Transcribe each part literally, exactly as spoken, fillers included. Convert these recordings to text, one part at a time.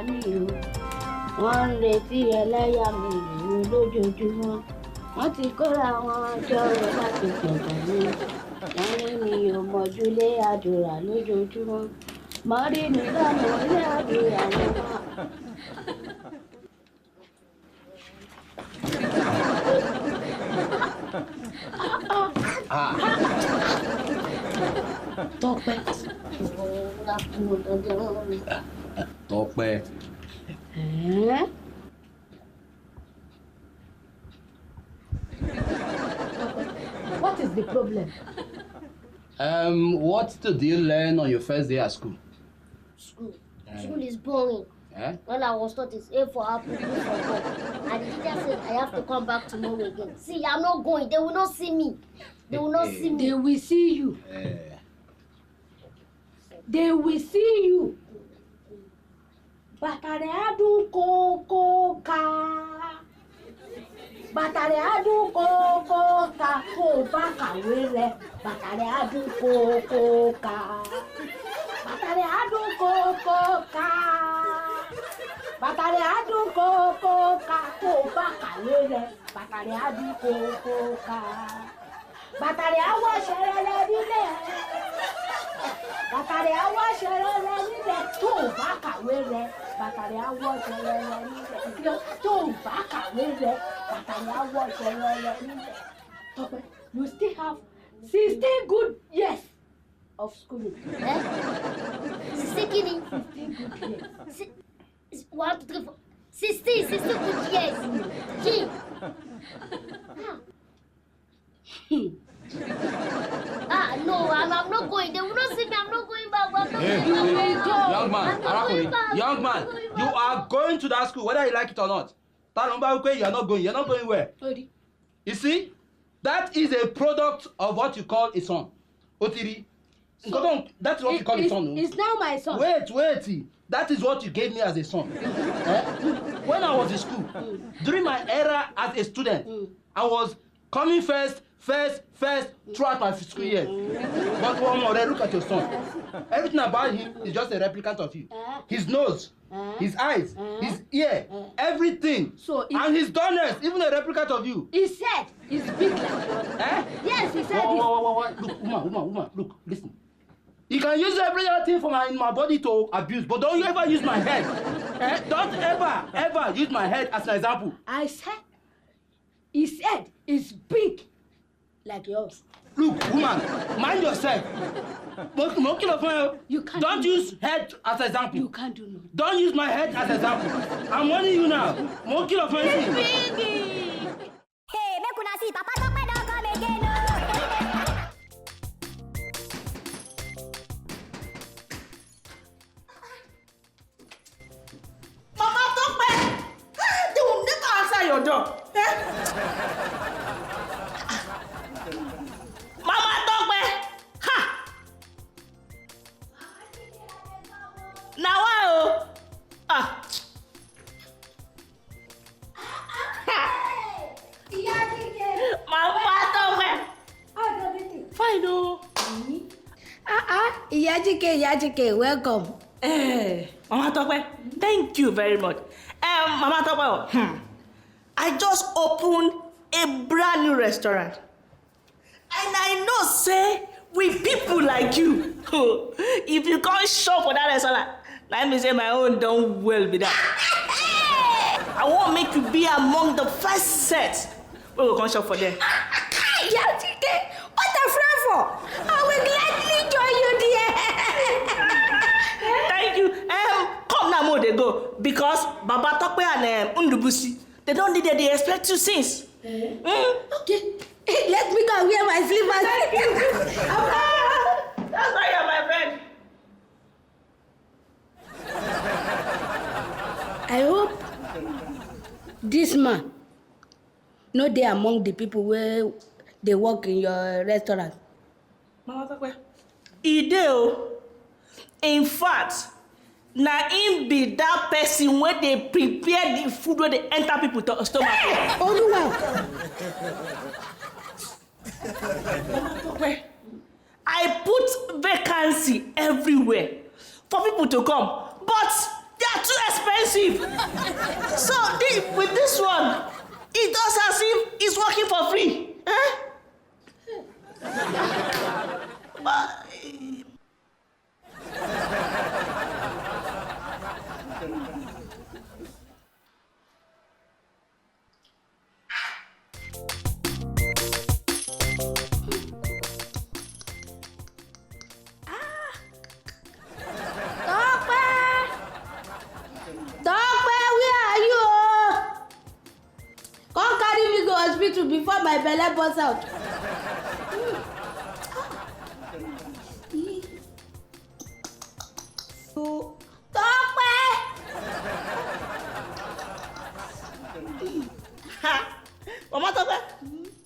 mi o. Wọ́n ń retí ẹlẹ́yà mi rèé lójoojúmọ́. Wọ́n ti kóra wọn jọ o láti pẹ̀gàn mi. Wọ́n ní mi ò mọ̀júlé àdúrà lójoojúmọ́. Mọ́ rí mi lọ́nà ilé àdúrà wọn. Ah. Tọ́pẹ́. Tọ́pẹ́. Eh? What is the problem? Um, what did you learn on your first day at school? School. School is boring. Eh? All I was taught is A for apple, B for ball. And the teacher said I have to come back tomorrow again. See, I'm not going. They will not see me. They will not see me. They will see you. Eh. They will see you. Bàtà rẹ̀ á dún kókóka. Bàtà rẹ̀ á dún kókóka kó o bá kàwé rẹ. Bàtà rẹ̀ á dún kókóka. Bàtà rẹ̀ á dún kókóka. Bàtà rẹ̀ á dún kókóka kó o bá kàwé rẹ. Bàtà rẹ̀ á dún kókóka. Bàtà rẹ̀ á wọ́ ṣẹrẹrẹ nílẹ̀. Bàtà rẹ̀ á wọ́ ṣẹrẹrẹ nílẹ̀ tó o bá kàwé rẹ. Bàtà rẹ̀ á wọ́ ṣẹrẹrẹ nílẹ̀ tó o bá kàwé rẹ. Bàtà rẹ̀ á wọ́ ṣẹrẹrẹ nílẹ̀. Tọ́pẹ́, you still have sixteen good years of schooling. Eh? Sixteen kini? Sixteen good years. Si- One, two, three, four. Sixteen, sixteen good years. Gee. Ah. Ah, no, I'm, I'm not going. They will not see me. I'm not going back. I'm not Hey, going hey, back. young man, I'm not going arákùnrin, back. young I'm man, not going you back. Are going to that school whether you like it or not. Ta ló ń bá wípé you are not going, you are not going where? Orí. You see, that is a product of what you call a son. O ti rí. Nǹkan tó ń, that is what you call a It's, son. O. It's now my son. Wait, wait. That is what you gave me as a son. Eh? When I was in school, during my era as a student, I was coming first, first, first throughout my school years. But one more, look at your son. Everything about him is just a replicant of you. His nose, his eyes, his ear, everything. So it- And his dullness, even a replicant of you. His head is big like yours. Eh? Yes, his head Whoa, is. whoa, whoa, whoa, whoa. Look, woman, woman, woman, look, listen. You can use every other thing for my, in my body to abuse, but don't you ever use my head. Eh? Don't ever, ever use my head as an example. I said his head is big like yours. Look, woman, mind yourself. Mo mo kìlọ̀ fún ẹ o. You can't Don't do use head as example. You can't do no. Don't use my head as example. I'm warning you now. Mo kìlọ̀ fún ẹ sí. Hey, make una see, Papa Tope don come again o. Mama Tope, eh, they will never answer your door. Eh? Mama Tope, ha! Na wa o. Ah. Mama Tope. Fine o. Ah ah, Iyajike, Iyajike, welcome. Eh, Mama Tope, thank you very much. Um, Mama Tope, hmm, I just opened a brand new restaurant. And I know say with people like you, if you come shop for that restaurant, that means say my own don well be that. I wan make you be among the first set wey go come shop for there. Iyajike, what a friend for? I will gladly join you there. Thank you. Um, come now, mo dey go because Baba Tope and um, Ndubusi, they don dey there, they expect you since. Mm. Okay, let me go and wear my slippers. That's why you're my friend. I hope this man no dey among the people wey dey work in your restaurant. Mama Tope, e dey o. In fact, na him be that person wey dey prepare the food wey dey enter people to stomach. Oluwa, Tope, I put vacancy everywhere for people to come, but they are too Expensive. So this, with this one, it does as if it's working for free. Eh? But, Tope! Tope, where are you? Come carry me go hospital before my belle burst out. Tope! Mama Tope,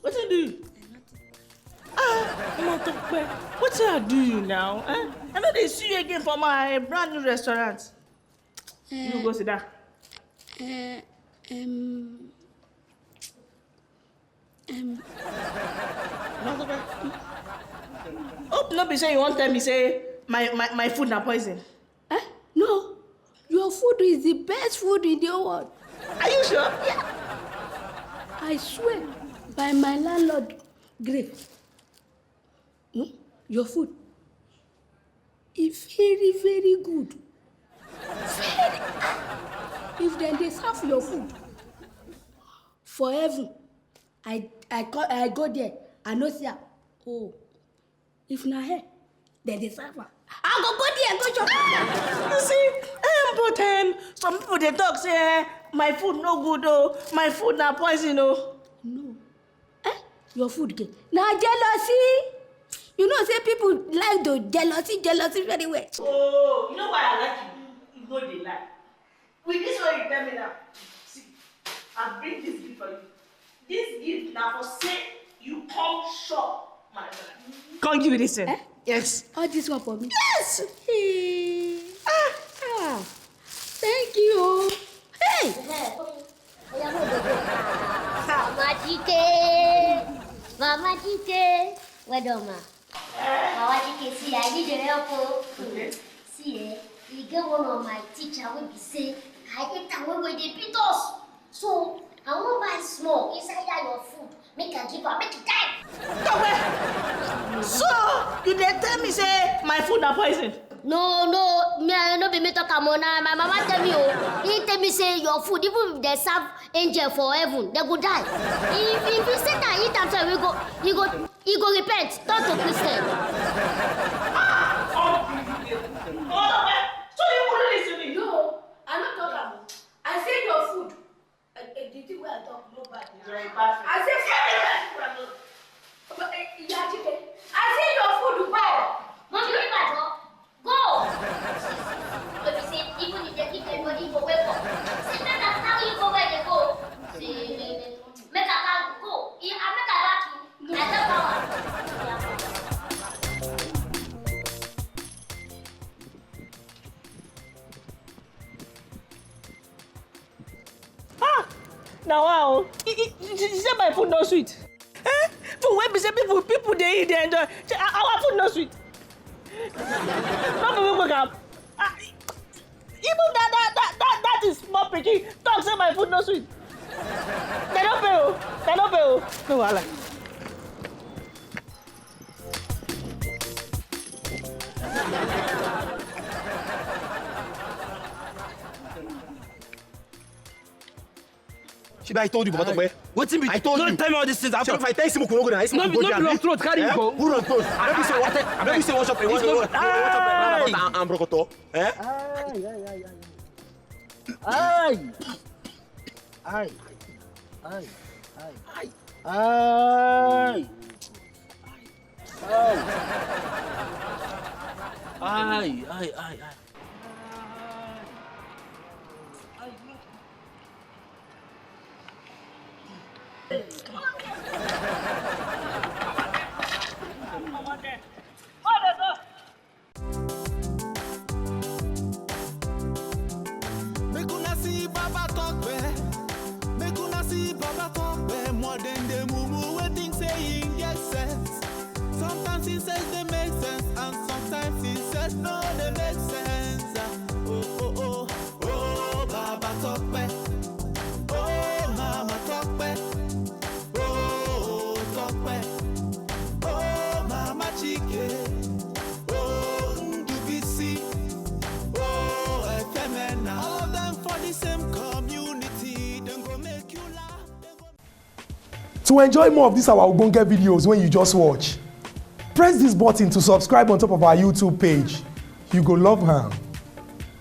wetin do you? Ah, Mama Tope, wetin I do you now? Eh? I no dey see you again for my brand new restaurant. You go sit down. Uh, um, um, Mama Tope, hope no be say you wan tell me say my, my, my food na poison. Eh? No, your food is the best food in the whole world. Are you sure? Yeah. I swear by my landlord grave. Hmm? Your food is very, very good. Very. Ah, if dem dey serve your food for heaven, I I co- I go there, I no see am. Oh, if na here dem dey serve am, I go go there go chop am. You see, um, but um, some people dey talk say eh, my food no good oh, my food na poison oh. No. Eh? Your food get na jealousy. You know say people like to jealousy, jealousy very well. Oh, you know why I like you? You no dey lie. With this one you tell me now, see, I bring this gift for you. This gift na for say you come shop my brother. Come give me this thing. Eh? Yes. All this one for me. Yes. Hey. Ah, ah. Thank you. Hey. Mama Jike, Mama Jike, well done ma. Mama Jike, see, I need your help o. See eh, e get one of my teacher wey be say I hate am when wey dey beat us. So I wan buy small inside that your food make I give am make e die. So you dey tell me say my food na poison? No, no, me I no be me talk am o. Na my mama tell me o. He tell me say your food, even if dem serve angel for heaven, dem go die. If if Satan eat am, so he go he go he go repent, turn to Christian. Unbelievable. Mama Tope, so you go do this to me? No, I no talk am. I say your food. Uh, uh, the thing wey I talk no bad. Very bad. I say food. But, uh, Iya Chike, I say your food bad. Mommy, leave her, Joe. Go. No be say even if dem kick everybody, you go wake up. Say make I carry you go where dem go. Say make I carry you go. I make I back you. I get power. Ah, na wa o. She say my food no sweet. Eh? Food wey be say people people dey eat dey enjoy. Our food no sweet. No be we cook am. Ah, even that that that that that is small pikin talk say my food no sweet. They no pay o. They no pay o. No wahala. Shebi I told you, Papa Tope. Wetin be? I told Don't you. Tell me all these things. Shey if I tell you say make we no go there, say No make be we go no be there. wrong throat carry you go. Who run toast? No be say water. No be say wash up. Wash up. Wash up. And brokoto. Eh? Aye, aye, aye, aye, aye. Aye. Aye. Aye. Aye. Aye. Aye, aye, aye, aye. Make una see Baba talk well. Make una see Baba talk well. More than the mumu we think say he get sense. Sometimes he says they make sense, and sometimes he says no, they make sense. To enjoy more of these our ogbonge videos when you just watch, press this button to subscribe on top of our YouTube page. You go love am.